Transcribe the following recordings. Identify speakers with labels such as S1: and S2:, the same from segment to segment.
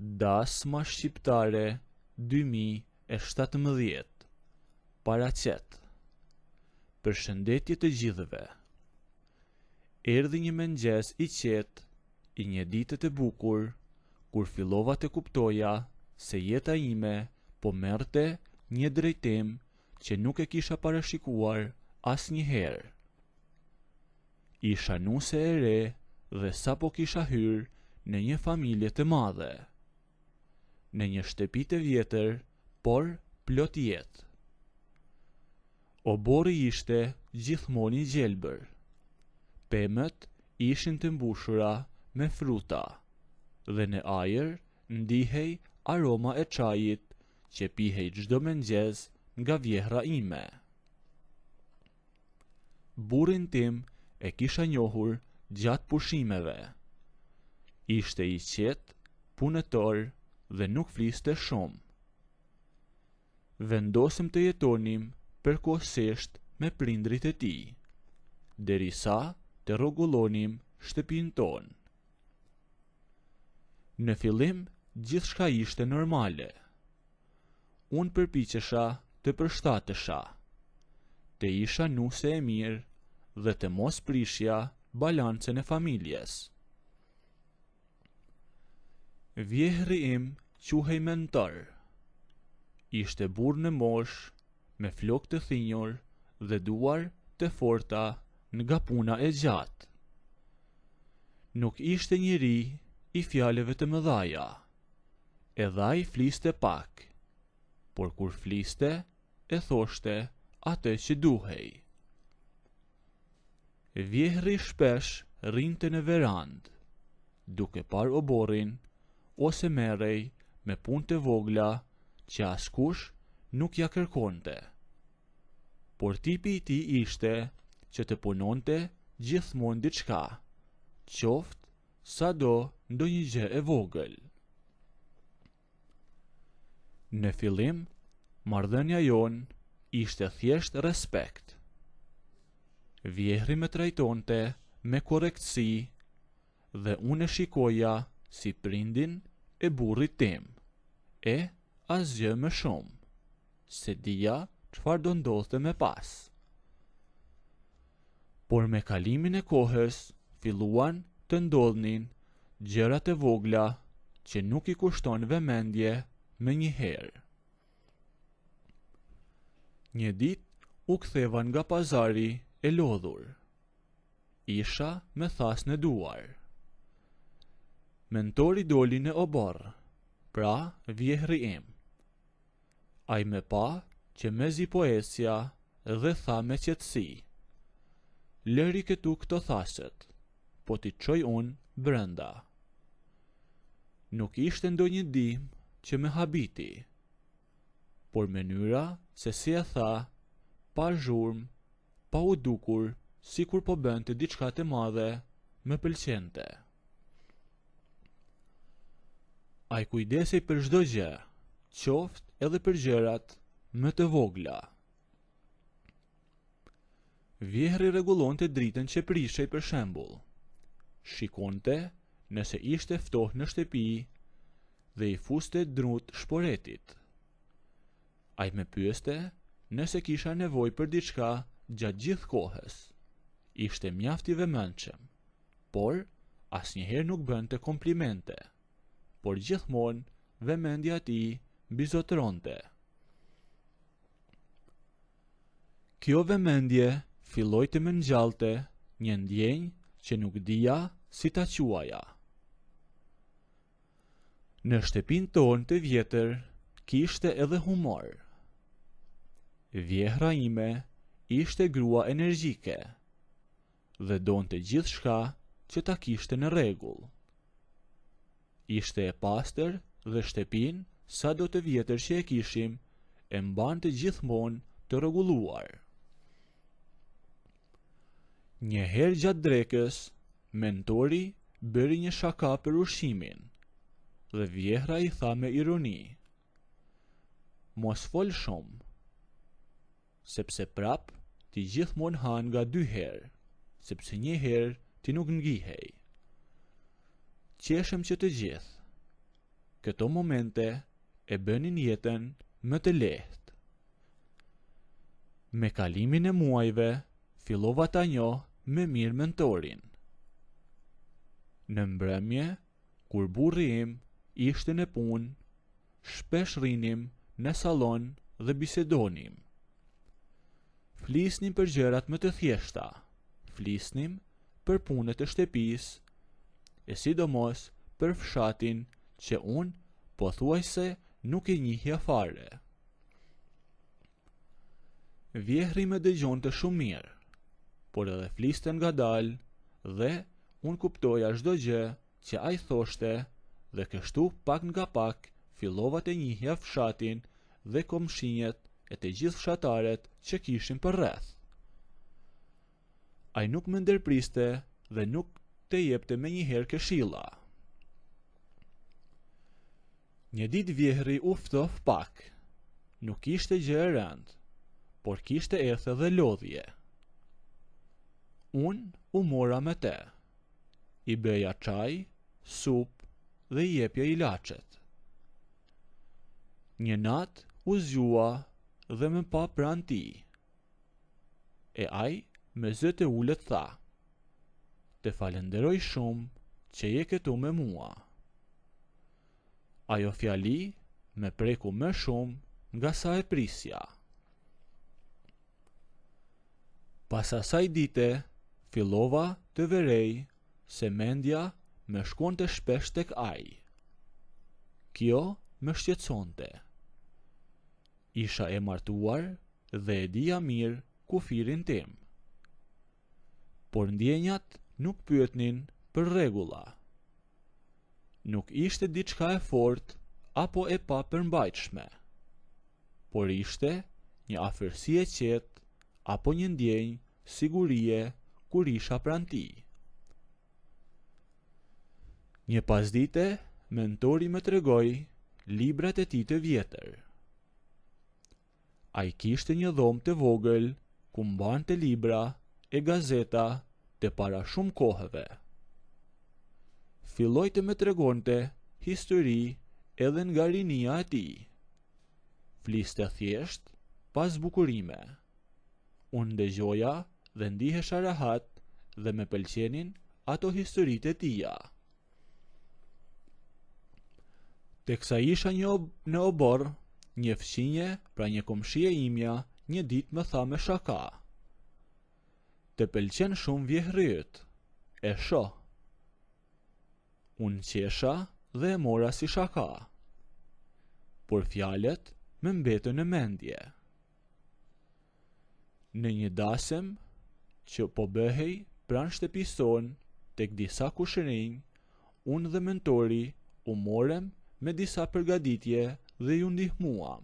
S1: Dasma Shqiptare 2017 paraqet Përshëndetje të gjithëve. Erdhi një mëngjes i qetë i një dite të bukur kur fillova të kuptoja se jeta ime po merrte një drejtim që nuk e kisha parashikuar asnjëherë. Isha nuse e re dhe sapo kisha hyrë në një familje të madhe. Në një shtëpi të vjetër, por plot jetë. Oborri ishte gjithmonë i gjelbër. Pemët ishin të mbushura me fruta dhe në ajër ndihej aroma e çajit që pihej çdo mëngjes nga vjehrra ime. Burrin tim e kisha njohur gjatë pushimeve. Ishte i qetë, punëtor dhe nuk fliste shumë. Vendosëm të jetonim përkohësisht me prindërit e tij, derisa të rregullonim shtëpinë tonë. Në fillim gjithçka ishte normale. Unë përpiqesha të përshtatesha, të isha nuse e mirë dhe të mos prishja balancën e familjes. Vjehrri im quhej Mentor. Ishte burrë në moshë, me flokë të thinjur dhe duar të forta nga puna e gjatë. Nuk ishte njeri i fjalëve të mëdhaja. Edhe ai fliste pak, por kur fliste, e thoshte atë që duhej. Vjehrri shpesh rrinte në verandë, duke parë oborrin ose merrej me punë të vogla që askush nuk ia kërkonte. Por tipi i tij ishte që të punonte gjithmonë diçka, qoftë sado ndonjë gjë e vogël. Në fillim, marrëdhënia jonë ishte thjesht respekt. Vjehrri më trajtonte me korrektësi dhe unë e shikoja si prindin e burrit tim, e asgjë më shumë. S'e dija çfarë do ndodhte më pas. Por me kalimin e kohës filluan të ndodhnin gjëra të vogla që nuk i kushton vëmendje menjëherë. Një ditë u ktheva nga pazari e lodhur. Isha me thasë në duar. Mentori doli në oborr, pra vjehrri im. Ai më pa që mezi po ecja dhe tha me qetësi, Lëri këtu këto thasët, po t'i çoj unë brenda. Nuk ishte ndonjë ndihmë që më habiti, por mënyra se si e tha, pa zhurmë, pa u dukur sikur po bënte diçka të madhe, më pëlqente. Ai kujdesej për çdo gjë, qoftë edhe për gjërat më të vogla. Vjehrri rregullonte dritën që prishej për shembull. Shikonte nëse ishte ftohtë në shtëpi dhe i fuste drutë shporetit. Ai më pyeste nëse kisha nevojë për diçka gjatë gjithë kohës. Ishte mjaft i vëmendshëm. Por, asnjëherë nuk bënte komplimente, por gjithmonë vëmendja e tij mbizotëronte. Kjo vëmendje filloi të më ngjallte një ndjenjë që nuk dija si ta quaja. Në shtëpinë tonë të vjetër kishte edhe humor. Vjehrra ime ishte grua energjike dhe donte gjithçka që ta kishte në rregull. Ishte e pastër dhe shtëpinë sado të vjetër që e kishim e mbante gjithmonë të rregulluar. Një herë gjatë drekës, Mentori bëri një shaka për ushqimin dhe vjehrra i tha me ironi: Mos fol shumë, sepse prapë ti gjithmonë ha nga dy herë, sepse një herë ti nuk ngihej. Qeshëm që të gjithë. Këto momente e bënin jetën më të lehtë. Me kalimin e muajve, fillova ta njoh më mirë mentorin. Në mbrëmje, kur burri im ishte në punë, shpesh rrinim në sallon dhe bisedonim. Flisnim për gjërat më të thjeshta, flisnim për punët e shtëpisë, e sidomos për fshatin që unë pothuajse nuk e njihja fare. Vjehrri më dëgjonte shumë mirë, por edhe fliste ngadalë dhe unë kuptoja çdo gjë që ai thoshte dhe kështu pak nga pak fillova të njihja fshatin dhe komshinjët e të gjithë fshatarët që kishim përreth. Ai nuk më ndërpriste dhe nuk të jepte menjëherë këshilla. Një ditë vjehrri u ftoh pak. Nuk ishte gjë e rëndë, por kishte ethe dhe lodhje. Unë u mora me të. I bëja çaj, supë dhe i jepja ilaçet. Një natë u zgjua dhe më pa pranë tij. E ai me zë të ulët tha, Të falënderoj shumë që je këtu me mua. Ajo fjali më preku më shumë nga sa e prisja. Pas asaj dite, fillova të vërej se mendja më shkonte shpesh tek ai. Kjo më shqetësonte. Isha e martuar dhe e dija mirë kufirin tim. Por ndjenjat nuk pyetnin për rregulla. Nuk ishte diçka e fortë apo e papërmbajtshme, por ishte një afërsi e qetë apo një ndjenjë sigurie kur isha pranë tij. Një pasdite, mentori më tregoi librat e tij të vjetër. Ai kishte një dhomë të vogël ku mbante libra e gazeta të para shumë kohëve. Filloi të më tregonte histori edhe nga rinia e tij. Fliste thjesht, pa zbukurime. Unë dëgjoja dhe ndihesha rehat dhe më pëlqenin ato historitë e tija. Teksa isha një ob në oborr, një fqinje, pra një komshie imja, një ditë më tha me shaka. Të pëlqen shumë vjehrri yt. E shoh. Unë qesha dhe e mora si shaka. Por fjalët më mbetën në mendje. Në një dasëm që po bëhej pranë shtëpisë sonë tek disa kushërinj, unë dhe mentori u morëm me disa përgatitje dhe ju ndihmuam.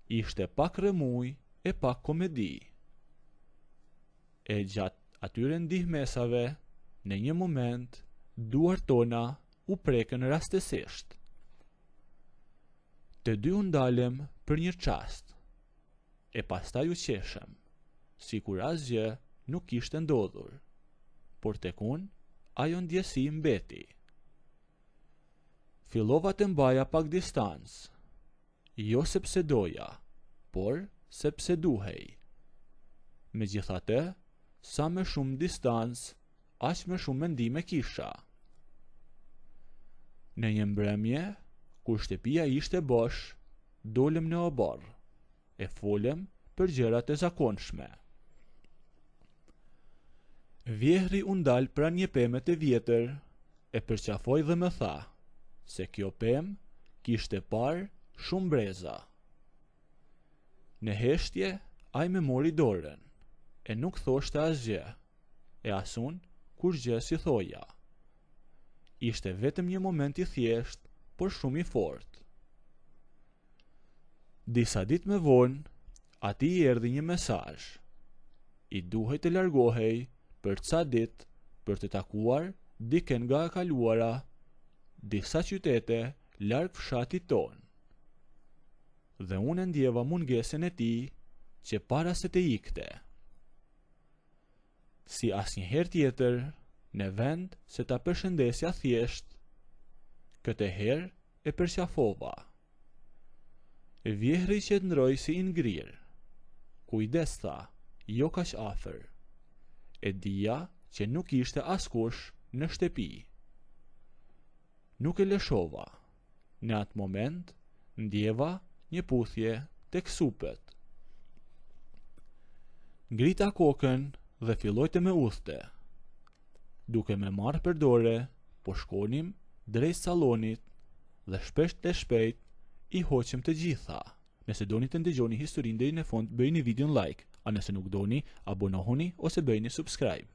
S1: Ishte pak rrëmujë e pak komedi. E gjatë atyre ndihmesave, në një moment, duart tona u prekën rastësisht. Të dy u ndalëm për një çast, e pastaj u qeshëm, sikur asgjë nuk kishte ndodhur. Por tek unë, ajo ndjesi mbeti. Fillova të mbaja pak distancë, jo sepse doja, por sepse duhej. Megjithatë, sa më shumë distancë, aq më shumë mendime kisha. Në një mbrëmje, kur shtëpia ishte bosh, dolëm në oborr e folëm për gjërat e zakonshme. Vjehrri u ndal pranë një peme të vjetër, e përqafoi dhe më tha se kjo pemë kishte parë shumë breza. Në heshtje, ai më mori dorën, e nuk thoshte asgjë, e as unë kurrgjë s'i thoja. Ishte vetëm një moment i thjeshtë, por shumë i fortë. Disa ditë më vonë, atij i erdhi një mesazh. I duhej të largohej për ca ditë për të takuar dikë nga e kaluara, disa qytete larg fshatit tonë. Dhe unë e ndjeva mungesën e tij që para se të ikte. Si asnjëherë tjetër, në vend se ta përshëndesja thjesht, Këtë herë e përqafova. Vjehrri qëndroi si i ngrirë. Kujdes tha, jo kaq afër. E dija që nuk ishte askush në shtëpi. Nuk e lëshova. Në atë moment ndjeva një puthje tek supet. Ngrita kokën dhe filloi të më uthte. Duke më marrë për dore, po shkonim drejt sallonit dhe shpejt e shpejt i hoqëm të gjitha. Nëse doni të ndëgjoni historinë deri në fund, bëjini videon like, a nëse nuk doni, abonohuni ose bëjini subscribe.